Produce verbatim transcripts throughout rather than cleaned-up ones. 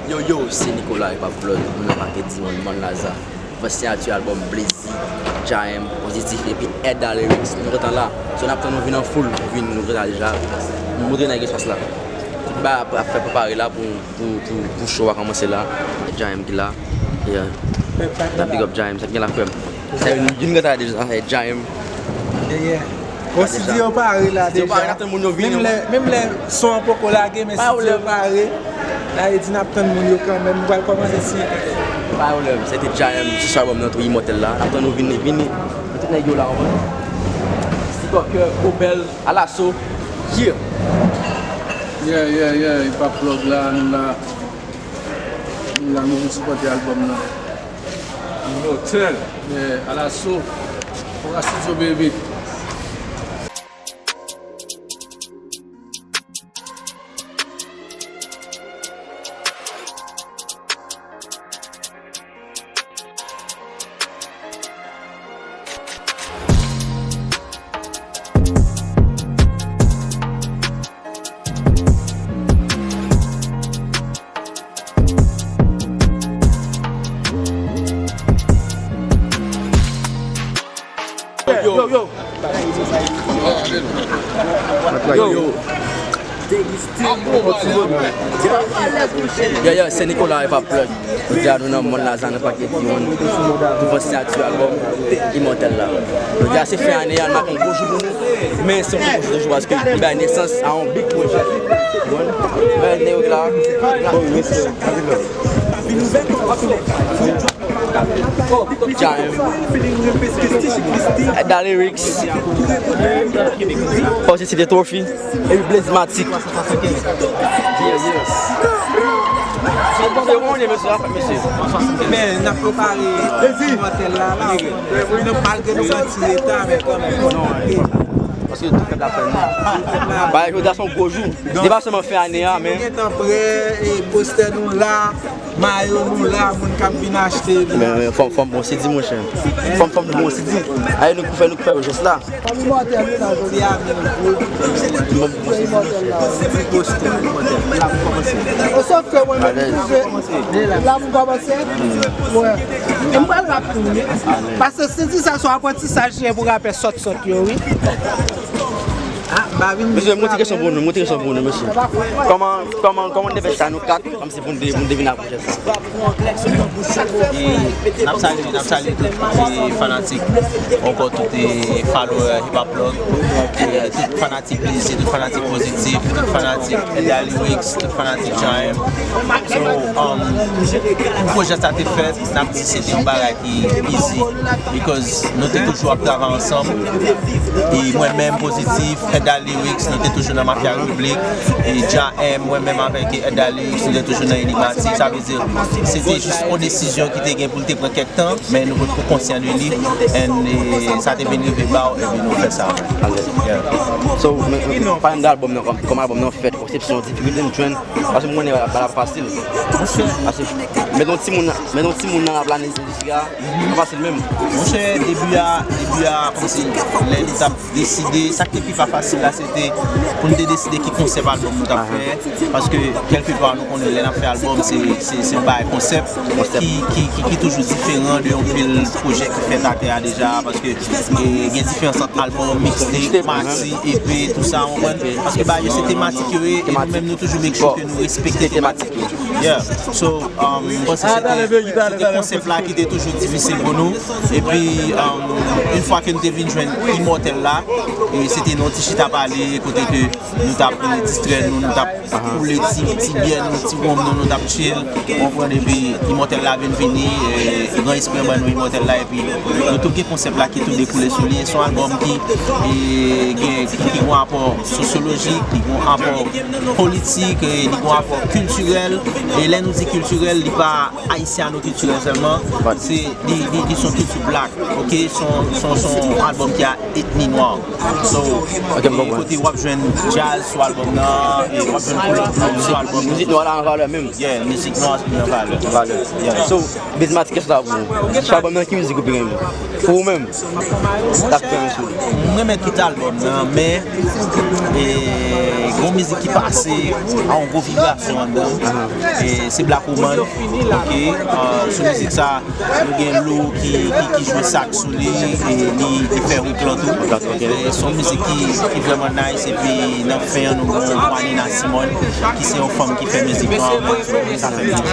Yo, yo, se Nicolas Hip Hop Plug, nou nan Market Diwan, Mòn Laza. Van siyati albòm Blazy, Jaem, Pozitif, epi Edda Lyrics. Nou gentan la. So, n ap tann nou vin an foul, vin, nou gentan deja. Nou montre nèg espas la. Tout bagay ap, ap fè prepare la pou, pou, pou, pou show a kòmanse la. Jaem ki la. Yeah. N ap big up Jaem, sa k gen la, frè m? Sa youn, youn gentan deja, Jaem. Yeah, yeah. Bon, studio pare la deja. Studio pare, n ap tann moun yo vini. Menm lè, menm lè son an poko lage, men studio pare. Sa vle di n ap tann moun yo kanmenm. Nou pral kòmanse siyen kèk. Pa pwoblèm, se te Jaem, se sou albòm nan tou, Imòtèl la. N ap tann nou vini, vini. Tout nèg yo la, w konprann? Stikòkè, Obèl, Alaso, yeah! Yeah, yeah, yeah, Hip Hop Plug la, nou la. Nou la, nou vin sipòte albòm nan. Imòtèl. Yeah, Alaso. Oka Studio, baby. Yo, yo, yo. Yo, yo. Yo, yo, se Nicolas Hip Hop Plug. Jodi a nou nan Mòn Laza nan Market Diwan. Devan siyati albòm Imòtèl la. Jodi a se fen ane a, n ap fè yon gwo jou pou nou. Men se yon gwo jou toujou paske li bay nesans a yon big pwojè. Ou konprann? Men nèg la. Jaem. Edda Lyrics. Positive Trophy. Epi Blaze Matic. Yeah, yeah. Se bon, se bon, mesye, mesye. Men, n ap prepare Imòtèl la, la. Men malgre nou santi reta, men kanmenm, nou ap gade. Paske tout pèp la fè nou. Bagay jodi a se yon gwo jou. Se pa sèlman fen ane a, men. Nou gentan prè, e postè nou la. Mayo nou la, moun k ap vin achte, vin achte. Men, men, fò m, fò m bon sezi, monchè. Fò m, fò m bon sezi. Aye, nou k fè, nou k fè jès la. Fòm Imòtèl wi la, jodi a, men gwo. Fòm Imòtèl la. Wi, poste Imòtèl. L ap kòmanse. Sòf ke mwen menm, m twouve, l ap kòmanse. Wè. E m pral rap tou, wi. Paske sezi sa, se yon aprantisaj li ye pou rapè sòt sòt yo, wi. Mesye, m gon ti kesyon pou nou, m gon ti kesyon pou nou, mesye. Kòman, kòman, kòman nou te fè chita nou kat, kòmsi pou nou te, pou nou te vin ak pwojè sa? E n ap salye, n ap salye tout, e, fanatik, ankò tout, e, follower Hip Hop Plug, e, tout fanatik Blaze, tout fanatik Pozitif, tout fanatik Edda Lyrics, tout fanatik Jaem. So, um, pou pwojè sa te fèt, n ap di se te yon bagay ki easy, because nou te toujou ap travay ansanm. E mwen menm, Pozitif, Edda Lyrics, nou te toujou nan Mafya Repiblik. E Jaem, mwen menm avèk Edda Lyrics, nou te toujou nan Enigmatik. Sa vle di, se te jis yon desizyon ki te gen pou l te pran kèk tan, men nou potko konsyan de li. And, e, sa te vin rive ba w, epi nou fè sa. Yeah. So, men, men, pale m de albòm nan, kòm, kòman albòm nan fèt, konsepsyon, difikilte nou jwenn, paske m konnen bagay la pa fasil. Paske, met yon timoun, met yon timoun nan rap la, nan endistri a, pa fasil menm. Monchè, debi a, debi a, kòmsi, lè nou t ap deside, sa k te pi pa fasil la, se te pou n te deside ki konsèp albòm nou t ap fè. Paske, kèlkepa, nou konnen lè n ap fè albòm, se, se, se yon bagay konsèp ki, ki, ki, ki toujou diferan de yon pil pwojè ki fèt atè a deja. Paske, e, gen diferans ant albòm, mixtape, maxi, EP, tout sa, w konprann? Paske bagay yo se tematik yo ye, e nou menm nou toujou make sure ke nou respekte tematik yo. Yeah. So, um, m panse se te, se te konsèp la ki te toujou difisil pou nou. Epi, um, yon fwa ke nou te vin jwenn Imòtèl la, e se te nan yon ti chita pale, kote ke nou t ap, e, distrè nou, nou t ap koule ti, ti byè nou, ti wonm nou, nou t ap chill, w konprann, epi Imòtèl la vin vini, e, gran espri an ban nou Imòtèl la, epi nou tout gen konsèp la ki tou dekoule sou li, e se yon albòm ki, e, gen, ki, ki gen yon apò sosyolojik, ki gen yon apò politik, e, li gen yon apò kiltirèl, e lè nou di kiltirèl, li pa ayisyano-kiltirèl sèlman, se, li, li, li se yon kilti black, ok? Se yon, se yon, se yon albòm ki a etni nwa. So, e kote w ap jwenn djaz sou albòm nan, e w ap jwenn koulè blues sou albòm nan. Mizik nou an la an valè menm. Yeah, mizik nou an, an valè. Valè. Yeah. So, Blaze Matic, kesyon sa pou ou. Sou albòm nan, ki mizik ou pi renmen? Pou ou menm, sa k pi renmen sou li? M renmen tout albòm nan, men, e, Gon mizik ki pase a yon gwo vibrasyon anndan m. E, se Black Woman. Ok. Ah, sou mizik sa, nou gen Lou ki, ki, ki jwe sak sou li, e li, li fè hook lan tou. E, se yon mizik ki, ki vrèman nice, epi nan fen an, nou gen yon vwa Nina Simone, ki se yon fanm ki fè mizik lan, sa fè mizik.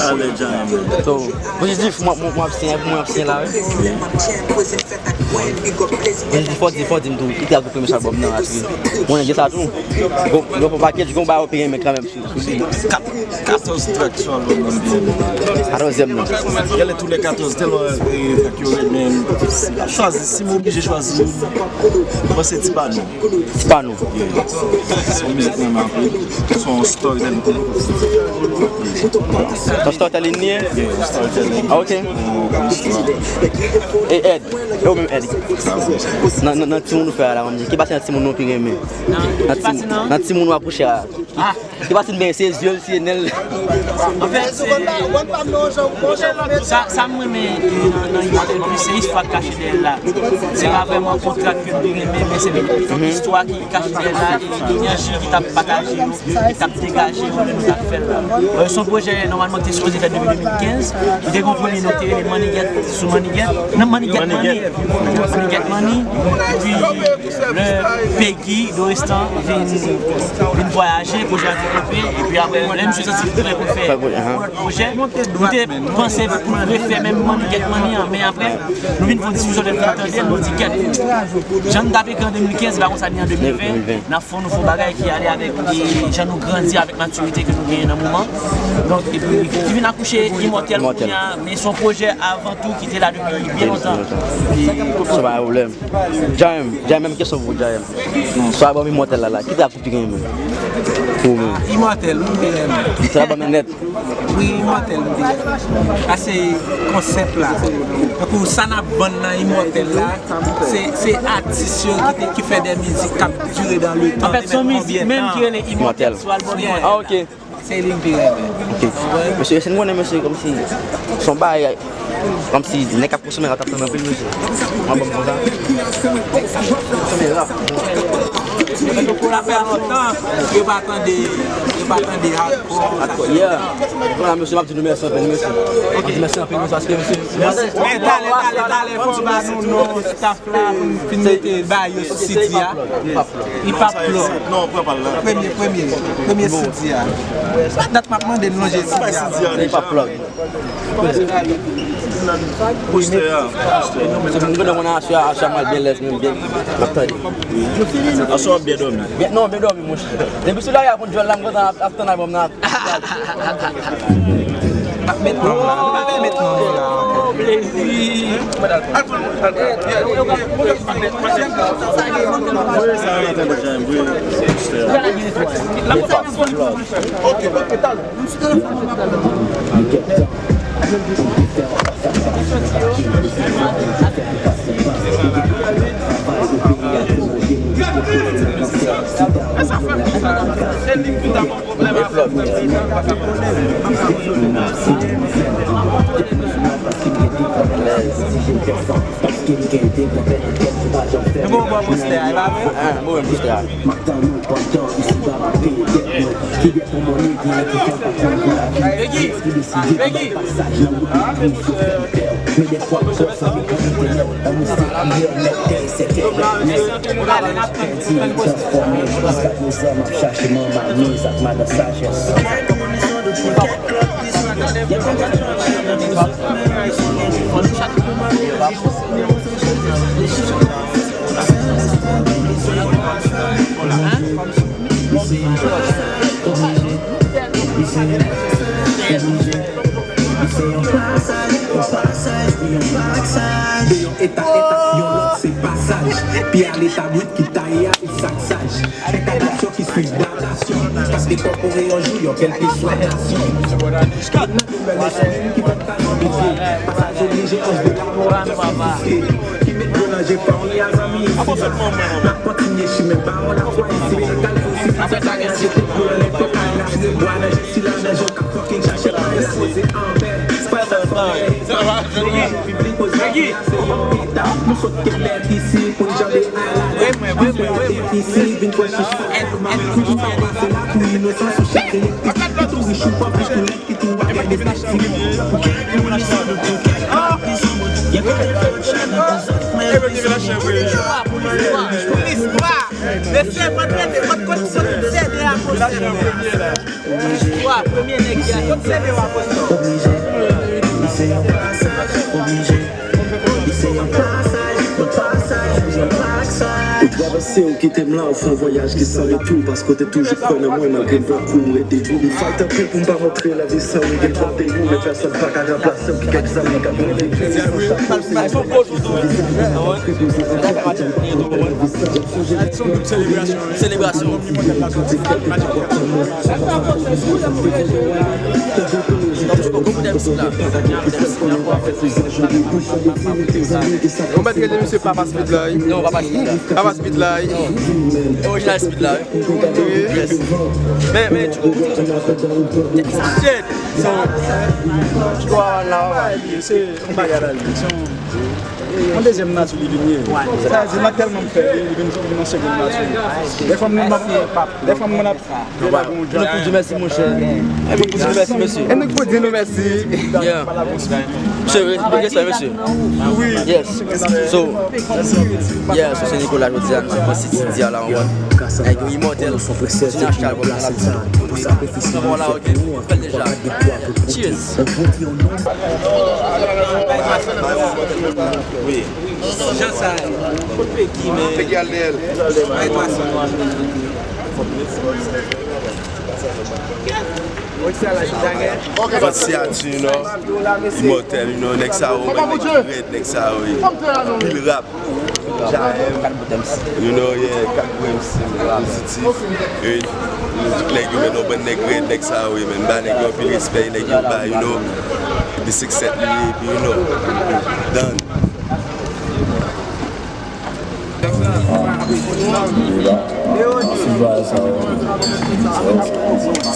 Ale, Jan. So, pozitif, mwen, mwen, mwen ap siyen, mwen ap siyen la, wi. Pozitif, fò di, fò di m tou, ki te ak premye albòm nan, aske mwen gen sa tou. Gon, gon package, gon bagay ou te renmen kanmenm sou, sou li. Kat-, katòz trèk sou albòm nan. Katòzyèm nan. Gade tou lè katòz, tèlman, e, trèk yo renmen. M ap chwazi, si m oblije chwazi youn, mwen se Ti Pano. Ti Pano. Yeah. Se yon mizik mwen renmen anpil. Se yon storytelling. Se yon storytelling li ye? Yeah, yon storytelling. Ah, ok. Yon istwa. E Ed, e ou menm Ed? Nan, nan, nan timoun ou fè a la, manmi, ki pati nan timoun nou pi renmen? Nan timoun, nan timoun w akouche a. Ki pati nan se zye l, se nen l. Anfèt, se, sa, sa m renmen, e, nan, nan Immortel Plus, se istwa k kache dèyè l la. Se pa vrèman kontra ke m te renmen, men se istwa ki kache dèyè l la, e enèji ki t ap pataje yo, ki t ap degaje yo lè nou t ap fè l la. E, se yon pwojè, nòmalman, ki te sipoze fèt depi de mil kenz. Li te gen yon premye non ki te rele Mannigèt, sou Mannigèt. Non, Mannigèt Manni. Mannigèt Manni. Epi, lè Peggy Dorestan vin, vin vwayaje, pwojè a te kanpe, epi apre, lè misye santi l prè pou l fè yon lòt pwojè, nou te panse pou l refè menm Mannigèt Manni an, men apre, nou vin fè yon diskisyon, lè nou tande l, nou di, "Kèt, jan n t ap ekri an de mil kenz, se pa konsa n ye an de mil ven, n ap fè yon nouvo bagay ki ale avèk, e, jan nou grandi, avèk matirite ke nou genyen nan moman." Donk, epi, ki vin akouche Immortel kounye a, men se yon pwojè avan tou ki te la depi byen lontan. Sa pa yon pwoblèm. J M, J M, menm kesyon pou J M. Sou albòm Immortel la, la, ki trap ou pi renmen? Pou ou menm. Immortel, wi, m pi renmen. Sou albòm nan nèt? Wi, Immortel, m pi renmen. Sa se konsèp la. Tankou sa n ap vann nan Immortel la, se, se atis yo ki te, ki fè de mizik k ap dire dans le temps. Anfèt, se yon mizik menm ki rele Immortel sou albòm Immortel. Ah, ok. Se li m pi renmen. Ok. Mesye, èske n konnen, mesye, kòmsi, se yon bagay, kòmsi, nèg k ap konsome rap t ap tann anpil, mesye. Mwen, bon, konsa. Konsome rap. Pou la fè lontan, yo pa tande, yo pa tande hardcore. Hardcore, yeah. Vwala, mesye, m ap di nou mèsi anpil, mesye. M ap di mèsi anpil, mesye, paske, mesye, men talè, talè, talè, fò w ba nou non, staff la, pou n fin mete ba yo sou C D a. Hip Hop Plug. Non, pran pa l la. Premye, premye, premye C D a. Sa dat m ap mande n lonje C D a. Hip Hop Plug. Poustè a, poustè. Se pou m gade mwen aswè, aswè mwen byen lèz, menm byen, m ap tande. Aswè w ap byen dòmi. Byen, non, byen dòmi, monchè. Depi sou lari a konn djòl la, m kontan ap, ap tann albòm nan. Met non la. Met non la. Plezi. Nou bon bò poustè a, e pa vre? Ah, bon, poustè a. Peggy! Peggy! De yon etap, etap, yon lòt se pasaj. Pye ale tabwit ki taye a, e sa k saj. Enkanasyon ki swiv datasyon. Paske kòpore yon jou, yon kèlkeswa nasyon. Nan doumèl leson ki fè m ta nan pifye. Pasaj oblije, anj de lanmò ap fiske. Ki met dlo nan je pa w li a zanmi isi. N ap kontinye chimen bawon lafwa isi. Kal fosifye sa kay an jete dlo nan lè fè kay la tire bwa nan je sila nan je w k ap fucking chache kay la poze anvè. Piblik poze anvè a se yon etap. Nou sot kenbe isi pou n janbe a la. Isi, vin kwè sou sa. Tout sa w pase la pou inosans, sou chak elektrik. Ki tou rich ou pòv, ki tou lèd, ki tou wap, gade sa. Pou listwa, pou listwa. Mesye, fòk rete, fòk konn, fòk sede a konsèy. Wa, premye nèg ki a sot sèvi w apostò. Ou travèse, ou kite m la, ou fè yon vwayaj ki san retou, paske w te toujou kwè nan mwen, malgre m pran kou, m ret debout. M fight anpil pou m pa montre lavi san ou gen pran de ou, men pèsonn pa ka ranplase w, ki kèk zanmi k ap rele. Selebrasyon. Ou mèt rele misye Papa Speed la, wi. Non, Papa Speed la. Papa Speed la, wi. Orijinal Speed la, wi. Yes. Men, men, Tchouko, Tchouko, Tchouko. Shit! So, Tchouko a la, se yon bagay la, se yon, yon dezyèm nati li vin ye. Sa vle di, m ap tèlman fè li, li vin, li vin yon segonn nati. Dèfwa, m ap, dèfwa, m ap Nou pou di mèsi, monchè. E nou pou di nou mèsi, mesye. E nou pou di nou mèsi. Yeah. Mesye, re-, respè, mesye. Yes. So, yeah, so se Nicolas jodi a, nou sot pran City Dia la, ou konprann. Nèg yo imòtèl. Kontinye achte album nan la. Nou la, ok. Fè l deja. Cheers. Jan sa ye. Kote ki men. Ay, twa san. Fans Siati, you know. Imòtèl, you know. Nèg sa yo, man, nèg ki rèd, nèg sa yo, wi. Pil rap. J A M. You know, yeah, Kat Gwo M C, Pozitif. E, tout nèg yo, men, nou bann nèg rèd, nèg sa yo, wi, men. M ba nèg yo anpil respè, nèg yo ba, you know. Di sèt li ye, epi, you know. Done. Ah, li la.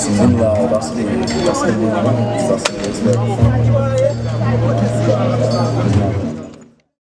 Si vin la, paske, paske, paske respè.